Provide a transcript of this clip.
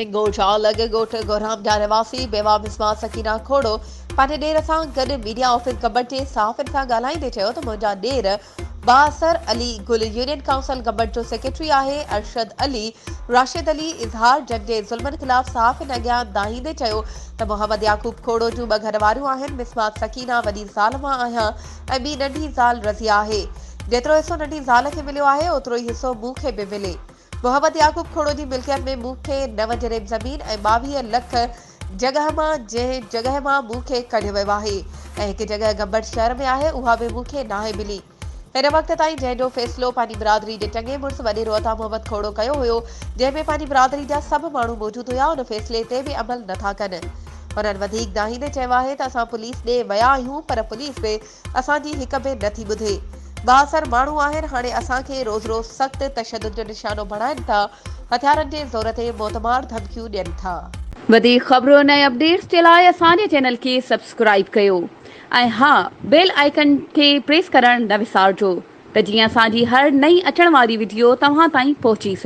هنگوجا لڳ ڳوٺ گورام جا رهواسي بيوا مسما سڪينه کوڙو پنهنجي ڏير سان گڏ ميڊيا آفيس گمبٽ جي صحافين سان ڳالهائيندي چيو ته منهنجا ڏير بااثر علي گل يونين ڪائونسل گمبٽ جو سيڪريٽري آهي ارشد علي راشد علي اظهار جن جي ظلمن خلاف صحافين اڳيان دانهيندي چيو ته محمد يعقوب کوڙو جون ٻه گهر واريون آهن مسما سڪينه وڏي زال مان آهيان ۽ ٻي ننڍي زال رضيه آهي جيترو حصو ننڍي زال کي مليو آهي اوترو ئي حصو مون کي به ملي. محمد يعقوب کوڙو جي ملڪيت ۾ مون کي نو جريب زمين ۽ 22 لک جڳهه مان جنهن جڳهه مان مون کي ڪڍيو ويو آهي ۽ هڪ جڳهه گمبٽ شهر ۾ آهي اها به مون کي ناهي ملي هن وقت تائين جنهن جو فيصلو پنهنجي برادري جي چڱي مڙس وڏيرو عطا محمد کوڙو ڪيو هيو جنهن ۾ پنهنجي برادري جا سڀ ماڻهو موجود هيا ان فيصلي تي به عمل نٿا ڪن هنن وڌيڪ دانهيندي چيو آهي ته اسان پوليس ڏي ويا آهيون پر پوليس به اسان جي هڪ به نه ٿي ٻڌي. بااثر ماڻهو آهن هاڻي اسان کي روز روز سخت تشدد جو نشانو بڻائن ٿا، هٿيارن جي زور تي موتمار ڌمڪيون ڏين ٿا. وڌيڪ خبرن ۽ اپڊيٽس جي لاء اسان جي چينل کي سبسڪرائيب ڪيو ۽ ها بيل آئيڪن کي پريس ڪرڻ نه وسارجو ته جيئن اسان جي هر نئين اچڻ واري وڊيو توهان تائين پهچي سگهي.